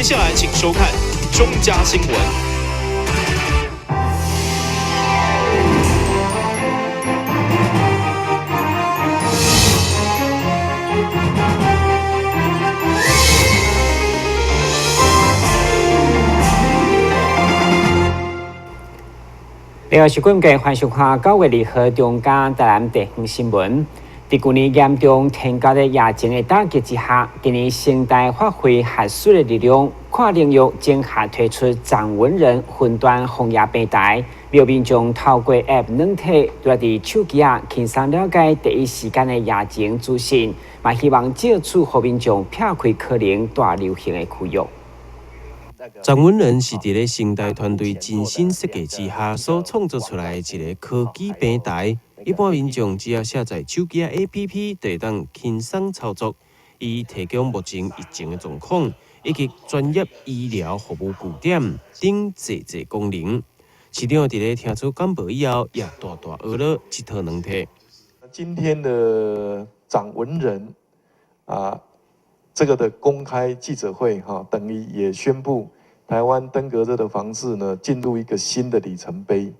接下來請收看中嘉新聞。另外是今日歡迎收看9月2號中嘉台南地方新聞。佇舊年嚴重天鴿的疫情的打擊之下，今年成大發揮學術的力量，跨領域整合推出長蚊人雲端防疫平台，讓民眾透過 App 軟體，佇佇手機仔輕鬆了解第一時間的疫情資訊，嘛希望藉此予民眾避開可能大流行的區域。長蚊人是佇咧成大團隊精心設計之下所創造出來的一個科技平台。一般民眾只要下載手機仔 APP，就會當輕鬆操作。伊提供目前疫情的狀況，以及專業醫療服務據點等濟濟功能。市長佇咧聽取簡報以後，也大大學了這套軟體。今天的長蚊人啊，這個的公開記者會哈，等於也宣布台灣登革熱的防治呢進入一個新的里程碑。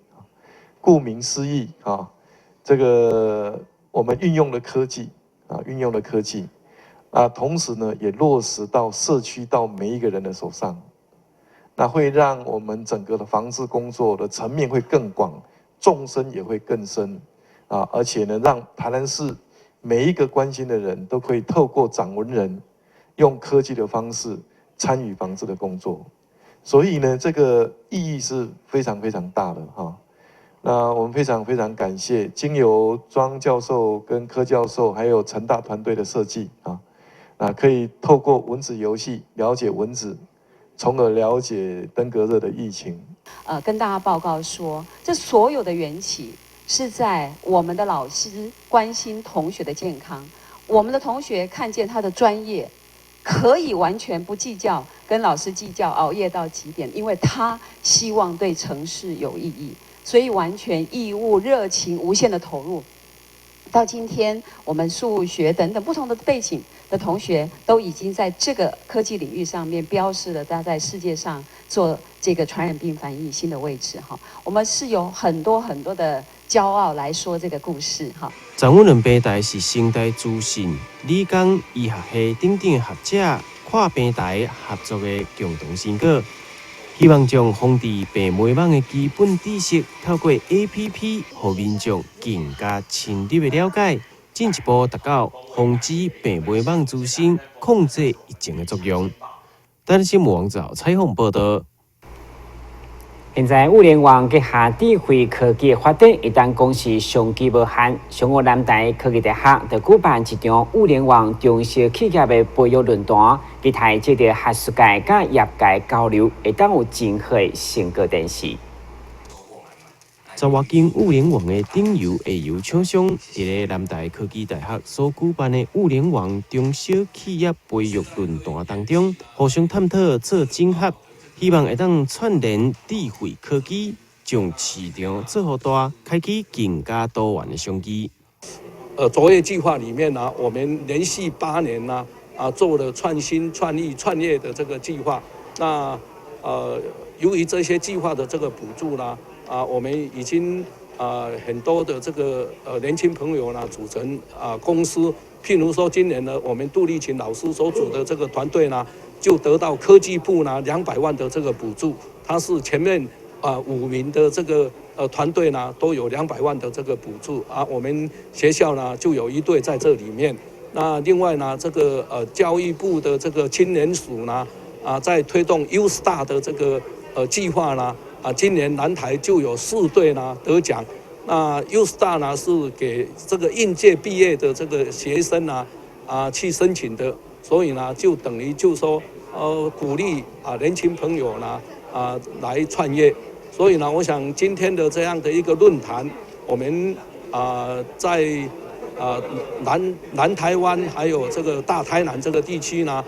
顧名思義哈，這個我們運用了科技啊，運用了科技啊，同時呢也落實到社區到每一個人的手上，那會讓我們整個的防治工作的層面會更廣，縱深也會更深啊，而且呢，讓台南市每一個關心的人都可以透過長蚊人，用科技的方式參與防治的工作，所以呢，這個意義是非常非常大的哈。那我們非常非常感謝經由莊教授跟柯教授，還有成大團隊的設計啊，那可以透過蚊子遊戲了解蚊子，從而了解登革熱的疫情。跟大家報告說，這所有的緣起是在我們的老師關心同學的健康，我們的同學看見他的專業。可以完全不計較，跟老師計較熬夜到幾點，因為他希望對城市有意義，所以完全義務、熱情無限的投入。到今天，我們數學等等不同的背景的同學，都已經在這個科技領域上面標示了他在世界上做這個傳染病防疫新的位置。哈，我們是有很多很多的驕傲來說這個故事。哈，長蚊人平台是成大資訊、理工、醫學系等等學者跨平台合作的共同成果，希望將防治病媒蚊的基本知識透過 APP，予民眾更加深入的了解，進一步達到防止病媒蚊滋生、控制疫情的作用。台新聞網站採訪報道。現在物聯網結合智慧科技的發展，會當講是商機無限。上午南台科技大學就舉辦一場物聯網中小企業的培育論壇，期待藉著學術界佮業界交流，會當有真好的成果展示。十外間物聯網的頂游下游廠商，佇咧南台科技大學所舉辦的物聯網中小企業培育論壇當中，互相探討做整合。希望會當串聯智慧科技，將市場做予大，開啟更加多元的商機。卓越計劃裡面呢，我們連續8年呢，做了創新、創意、創業的這個計劃。那由於這些計劃的這個補助呢，我們已經很多的這個年輕朋友呢，組成公司。譬如說，今年呢，我們杜麗琴老師所組的這個團隊呢，就得到科技部呢200萬的這個補助，他是前面5名的這個團隊呢都有兩百萬的這個補助啊，我們學校呢就有一隊在這裡面。那另外呢，這個教育部的這個青年署呢在推動 U Star 的這個計劃呢今年南台就有4隊呢得獎。那 U Star 呢是給這個應屆畢業的這個學生呢去申請的。所以呢，就等於就說，鼓勵年輕朋友呢，來創業。所以呢，我想今天的這樣的一個論壇，我們在南台灣還有這個大台南這個地區呢，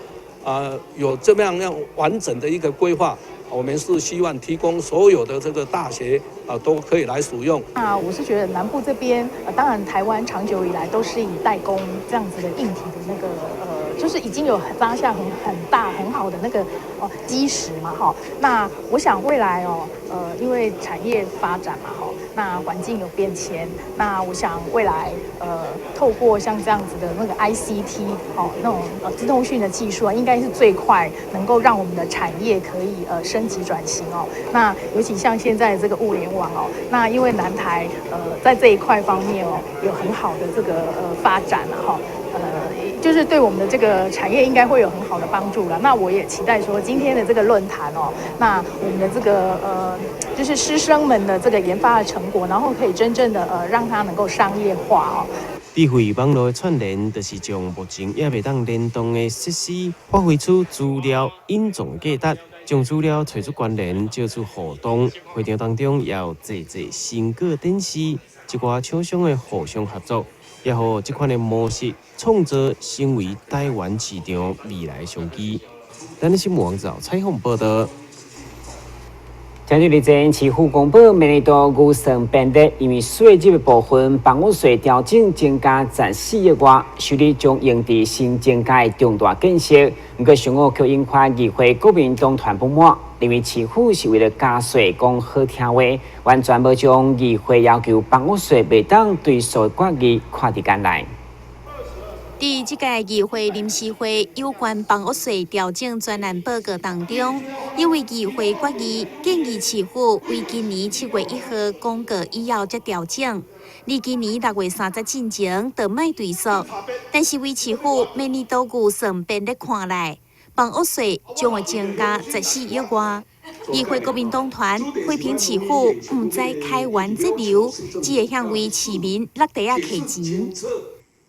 有這麼樣完整的一個規劃，我們是希望提供所有的這個大學都可以來使用。那我是覺得南部這邊，當然台灣長久以來都是以代工這樣子的硬體的那個。就是已經有扎下很大很好的那個哦基石嘛，哈。那我想未來哦，因為產業發展嘛，哈，那環境有變遷，那我想未來透過像這樣子的那個 ICT 哦，那種資通訊的技術啊，應該是最快能夠讓我們的產業可以升級轉型哦。那尤其像現在這個物聯網哦，那因為南台在這一塊方面哦，有很好的這個發展了哈，就是對我們的這個產業應該會有很好的幫助了。那我也期待說今天的這個論壇哦，那我們的這個就是師生們的這個研發的成果，然後可以真正的讓它能夠商業化哦。智慧網路的串聯，就是將目前猶袂當聯動的設施，發揮出資料隱藏價值，將資料揣出關聯，借出互動。會場當中也有濟濟成果展示，一寡廠商的互相合作，也予這款的模式創造成為台灣市場未來商機。咱的新聞網站採訪報道。針對日前市府公布明年度預算編列，因為稅入的部分房屋稅調整增加14億外，收入將用佇新增加的重大建設。毋過上午卻引發議會國民黨團不滿，認為市府是為了加稅講好聽話，完全無將議會要求房屋稅袂當追溯決議看佇眼內。佇這屆議會臨時會有關房屋稅調整專案報告當中，因為議會決議建議市府為今年7月1號公告以後才調整，離今年6月30進前就莫追溯。但是為市府明年度預算編列看來，房屋稅將會增加14億外。議會國民黨團批評市府毋知開源節流，只會向為市民落袋仔提錢。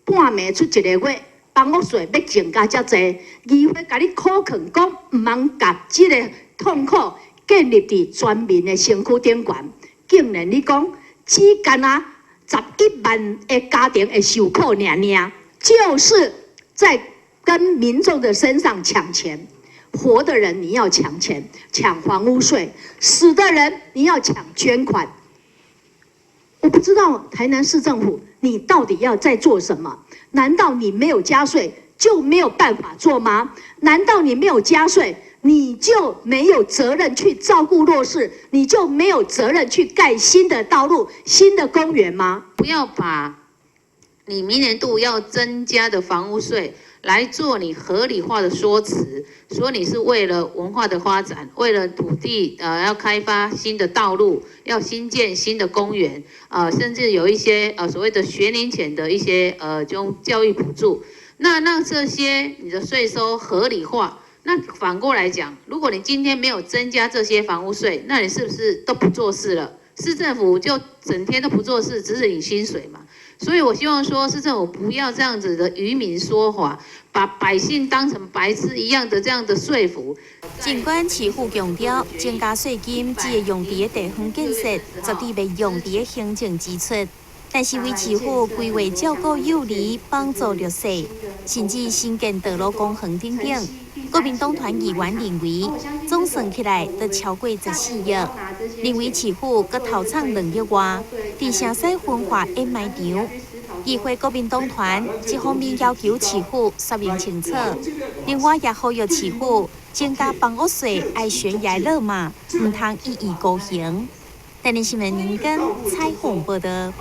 半暝出一个月，房屋稅欲增加遮濟，議會共你苦勸講，毋通共這个痛苦建立佇全民的身軀頂懸。竟然你講只干焦11萬个家庭會受苦爾爾，就是在跟民眾的身上搶錢。活的人你要搶錢，搶房屋稅；死的人你要搶捐款。我不知道台南市政府你到底要在做什麼？難道你沒有加稅就沒有辦法做嗎？難道你沒有加稅，你就沒有責任去照顧弱勢？你就沒有責任去蓋新的道路、新的公園嗎？不要把你明年度要增加的房屋稅來做你合理化的說辭，說你是為了文化的發展，為了土地要開發新的道路，要新建新的公園，甚至有一些所謂的學齡前的一些這種教育補助，那讓這些你的稅收合理化，那反過來講，如果你今天沒有增加這些房屋稅，那你是不是都不做事了？市政府就整天都不做事，只是領薪水嘛。所以我希望說，市政府不要這樣子的愚民說法，把百姓當成白痴一樣的這樣的說服。儘管市府強調增加稅金只會用佇地方建設，絕對袂用佇行政支出，但是為市府規劃照顧幼兒、幫助弱勢，甚至新建道路公園等等，國民黨團議員認為，總算起來都超過14億，認為市府閣偷藏2億外，佇城西焚化掩埋場。議會國民黨團一方面要求市府說明清楚，另外也呼籲市府增加房屋稅愛懸崖勒馬，毋通一意孤行。台南新聞林根採訪報道。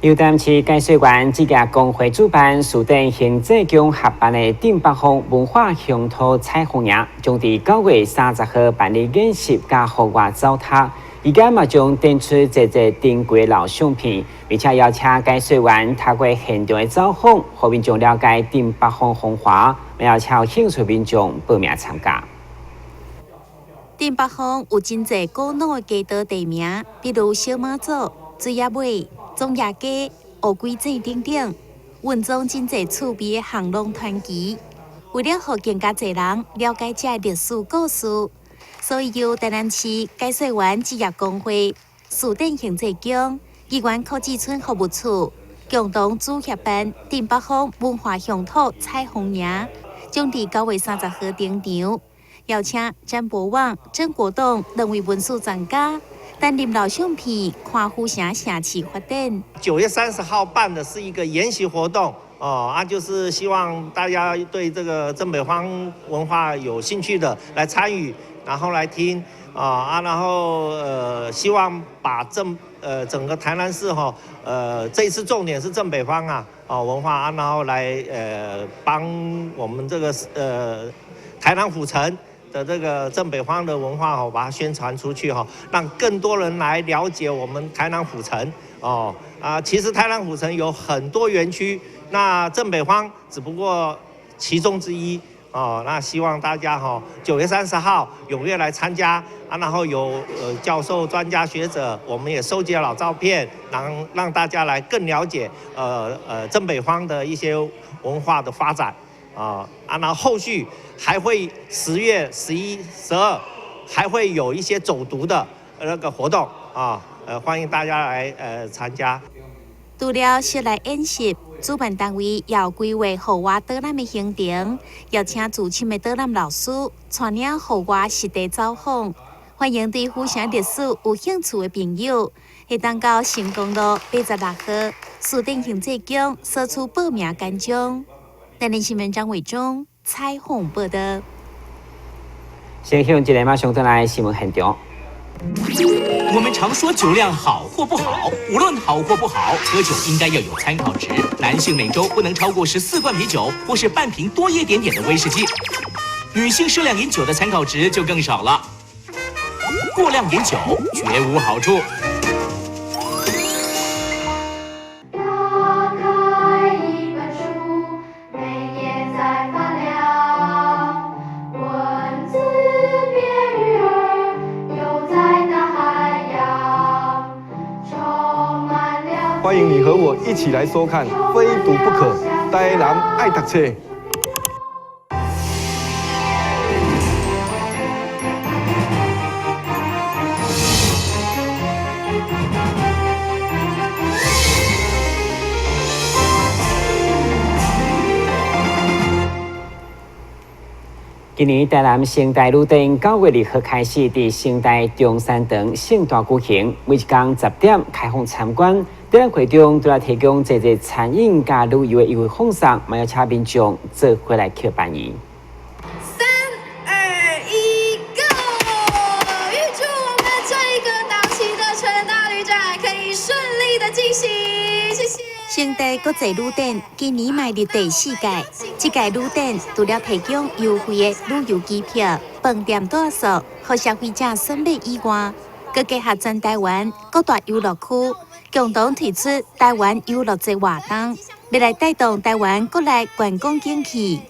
由台南市解說員職業工會主辦，士典行政宮合辦的鎮北方文化鄉土彩虹營，將佇9月30號辦理演習佮戶外走讀。期間嘛將展出濟濟珍貴老相片，並且邀請解說員透過現場的走訪，予民眾了解鎮北方風華，邀請有興趣民眾報名參加。鎮北方有真濟古老的街道地名，比如小媽祖、水仔尾、總爺街、烏龜井等等，蘊藏真濟趣味的巷弄傳奇。為了予更加濟人了解這歷史故事，所以由台南市解說員職業工會、士典行政宮、議員科技村服務處共同主協辦鎮北方文化鄉土彩虹營，將佇9月30號登場。邀請詹博旺、曾國棟兩位文史專家，擔任老相片，看府城城市發展。9月30號辦的是一個研習活動，哦啊，就是希望大家對這個正北方文化有興趣的來參與，然後來聽啊啊，然後希望把整個台南市哈，這次重點是正北方啊，哦文化啊，然後來幫我們這個台南府城的這個正北方的文化哦，把它宣傳出去哈，讓更多人來了解我們台南府城哦啊，其實台南府城有很多園區。那正北方只不過其中之一哦，那希望大家哈9月30號踴躍來參加啊，然後有教授、專家學者，我們也收集了老照片，讓大家來更了解正北方的一些文化的發展啊啊，然後後續還會10月、11、12還會有一些走讀的那個活動啊，歡迎大家來參加。除了室內演習，主辦單位也有規劃戶外導覽的行程，邀請資深的導覽老師帶領戶外實地走訪，歡迎對府城歷史有興趣的朋友，會當到成功路86號士典行政宮索取報名單張。台南新聞張偉忠採訪報道。先向一个馬上轉來新聞現場。我們常說酒量好或不好，無論好或不好，喝酒應該要有參考值。男性每週不能超過14罐啤酒，或是半瓶多一點點的威士忌。女性適量飲酒的參考值就更少了。過量飲酒絕無好處。歡迎你和我一起來收看《非讀不可》，台南愛讀冊。今年台南成大旅展9月2號開始，佇成大中山堂盛大舉行，每一工10點開放參觀。展覽會中，除了提供濟濟餐飲佮旅遊的優惠放送，嘛邀請民眾做伙來抾便宜。 3、2、1，Go！預祝我們這一個檔期的成大旅展可以順利的進行，謝謝。成大國際旅展今年邁入第4屆，這屆旅展除了提供優惠的旅遊機票、飯店住宿，予消費者選買以外，閣結合全台灣各大遊樂區，共同推出台灣遊樂節活動，欲來帶動台灣國內觀光景氣。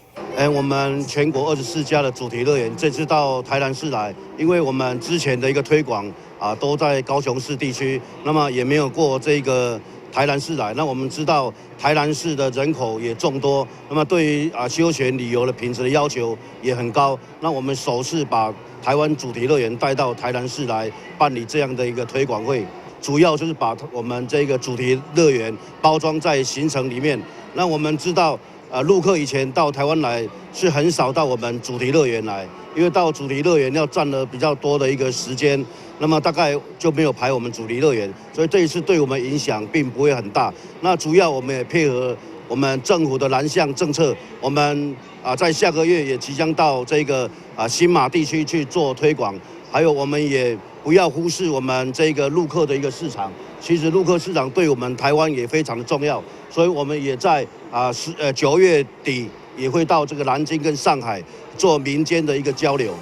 我們全國24家的主題樂園，這次到台南市來，因為我們之前的一個推廣啊，都在高雄市地區，那麼也沒有過這個台南市來。那我們知道台南市的人口也眾多，那麼對於休閒旅遊的品質的要求也很高。那我們首次把台灣主題樂園帶到台南市來辦理這樣的一個推廣會，主要就是把我們這個主題樂園包裝在行程裡面。那我們知道，陸客以前到台灣來是很少到我們主題樂園來，因為到主題樂園要佔了比較多的一個時間，那麼大概就沒有排我們主題樂園，所以這一次對我們影響並不會很大。那主要我們也配合我們政府的南向政策，我們在下個月也即將到這個新馬地區去做推廣，還有我們也不要忽視我們這個陸客的一個市場。其實陸客市場對我們台灣也非常的重要，所以我們也在9月底也會到這個南京跟上海做民間的一個交流。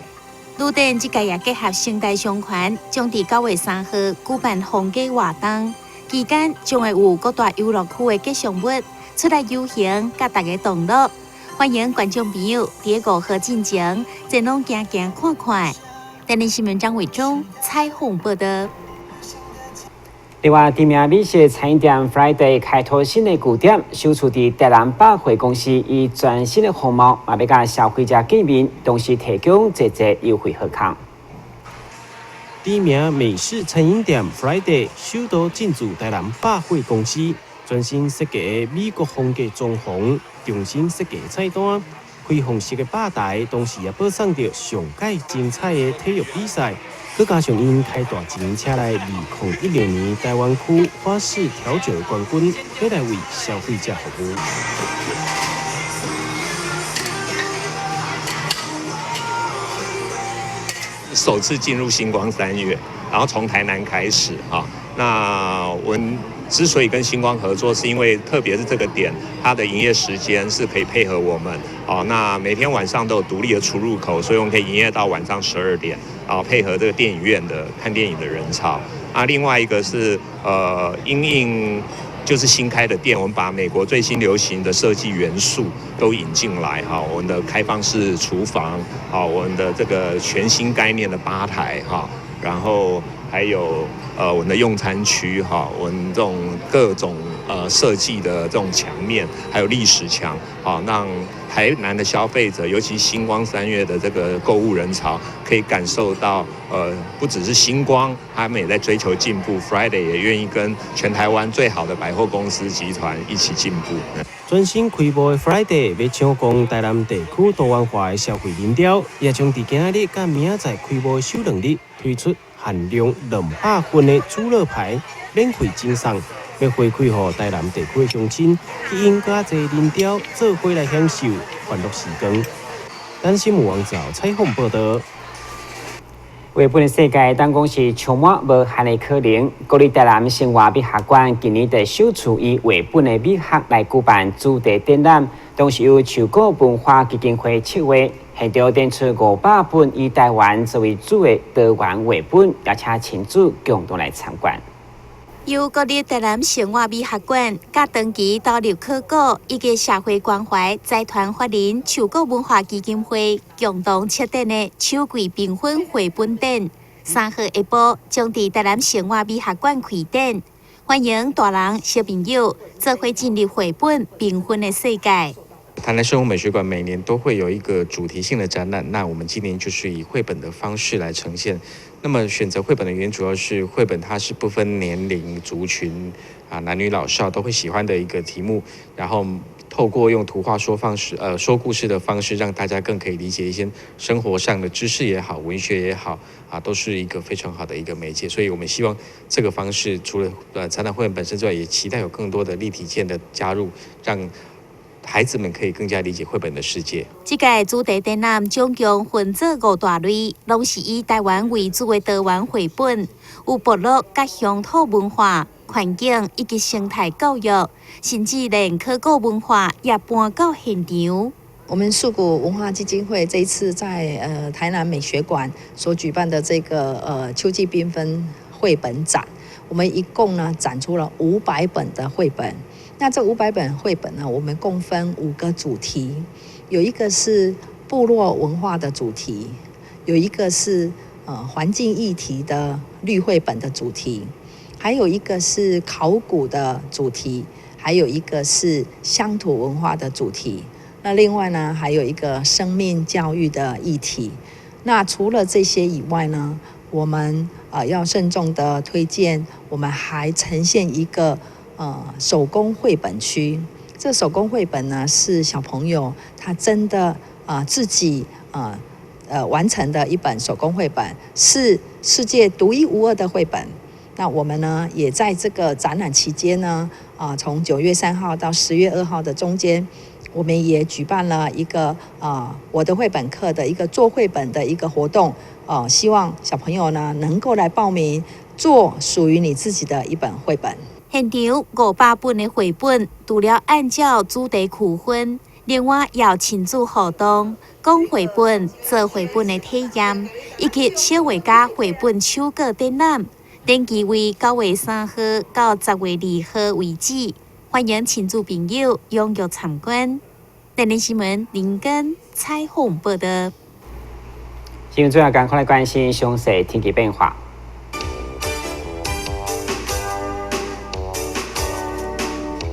旅展這屆也結合成大商圈，將佇9月3號舉辦放假活動，期間將會有各大遊樂區的吉祥物出來遊行，佮大家同樂。歡迎觀眾朋友佇5號進前前往行行看看。台南新聞張偉忠採訪報道。另外，知名美食餐飲店 Friday 開拓新的據點，首次佇台南百貨公司以全新的風貌，嘛欲佮消費者見面，同時提供濟濟優惠好康。知名美式餐飲店 Friday 首度進駐台南百貨公司，全新設計的美國風格裝潢，重新設計菜單，開放式的吧台，同時也播送著上蓋精彩的體育比賽，閣加上𪜶開大一車來2010年台灣區花式調酒的冠軍，欲來為消費者服務。首次進入新光三越，然後從台南開始哈。那我們之所以跟新光合作，是因為特別是這個點，它的營業時間是可以配合我們哦。那每天晚上都有獨立的出入口，所以我們可以營業到晚上12點，然後配合這個電影院的看電影的人潮。啊，另外一個是因應就是新開的店，我們把美國最新流行的設計元素都引進來哈。我們的開放式廚房，好，我們的這個全新概念的吧台哈，然後還有我們的用餐區哈，我們這種各種設計的這種牆面，還有歷史牆，好，讓台南的消費者，尤其新光三越的這個購物人潮，可以感受到，不只是新光，他們也在追求進步。Friday 也願意跟全台灣最好的百貨公司集團一起進步。全新開幕的 Friday 欲搶攻台南地區多元化的消費人潮，也將佇今仔日佮明仔載開幕首兩日推出限量200份的豬肋排，免費贈送，欲回饋予台南地區的鄉親，吸引較濟人潮做伙來享受歡樂時光。咱新聞網站採訪報導。繪本的世界當講是充滿無限的可能。國立台南生活美學館今年就首次以繪本的美學來舉辦主題展覽，同時由樹谷文化基金會策劃，現場展出500本以台灣作為主的多元繪本，邀請親子共同來參觀。由國立台南生活美學館、佮長期投入考古以及社會關懷財團法人樹谷文化基金會共同策展的秋季繽紛繪本展，3號下晡將佇台南生活美學館開展，歡迎大人小朋友做伙進入繪本繽紛的世界。台南生活美學館每年都會有一個主題性的展覽，那我們今年就是以繪本的方式來呈現。那麼選擇繪本的原因，主要是繪本它是不分年齡、族群啊，男女老少都會喜歡的一個題目。然後透過用圖畫說方式，說故事的方式，讓大家更可以理解一些生活上的知識也好，文學也好，啊，都是一個非常好的一個媒介。所以我們希望這個方式，除了展覽繪本本身之外，也期待有更多的立體件的加入，讓孩子們可以更加理解繪本的世界。這屆主題展覽總共分做5大類，攏是以台灣為主的多元繪本，有部落佮鄉土文化、環境以及生態教育，甚至連考古文化也搬到現場。我們樹谷文化基金會這一次在台南美學館所舉辦的這個秋季繽紛繪本展，我們一共呢展出了500本的繪本。那這500本繪本呢，我們共分5個主題，有一個是部落文化的主題，有一個是環境議題的綠繪本的主題，還有一個是考古的主題，還有一個是鄉土文化的主題。那另外呢，還有一個生命教育的議題。那除了這些以外呢，我們要慎重的推薦，我們還呈現一個手工繪本區。這手工繪本呢，是小朋友他真的自己完成的一本手工繪本，是世界獨一無二的繪本。那我們呢，也在這個展覽期間呢，從9月3號到10月2號的中間，我們也舉辦了一個我的繪本課的一個做繪本的一個活動，希望小朋友呢能夠來報名做屬於你自己的一本繪本。現場500本的繪本，除了按照主題區分，另外也有親子互動、講繪本、做繪本的體驗，以及小畫家繪本手稿展覽。展期為9月3號到10月2號為止，歡迎親子朋友踴躍參觀。台南新聞林根採訪報道。新聞最後，趕快來關心詳細天氣變化。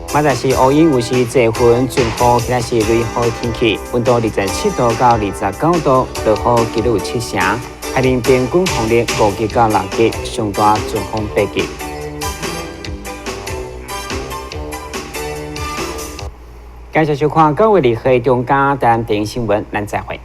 馬仔是烏雲，有時濟雲，陣雨，或者是雷雨天氣，溫度27度到29度，落雨幾率有7成。海面平均風力5級到6級，上大陣風8級。感謝收看9月2號中間台南電視新聞，咱再會。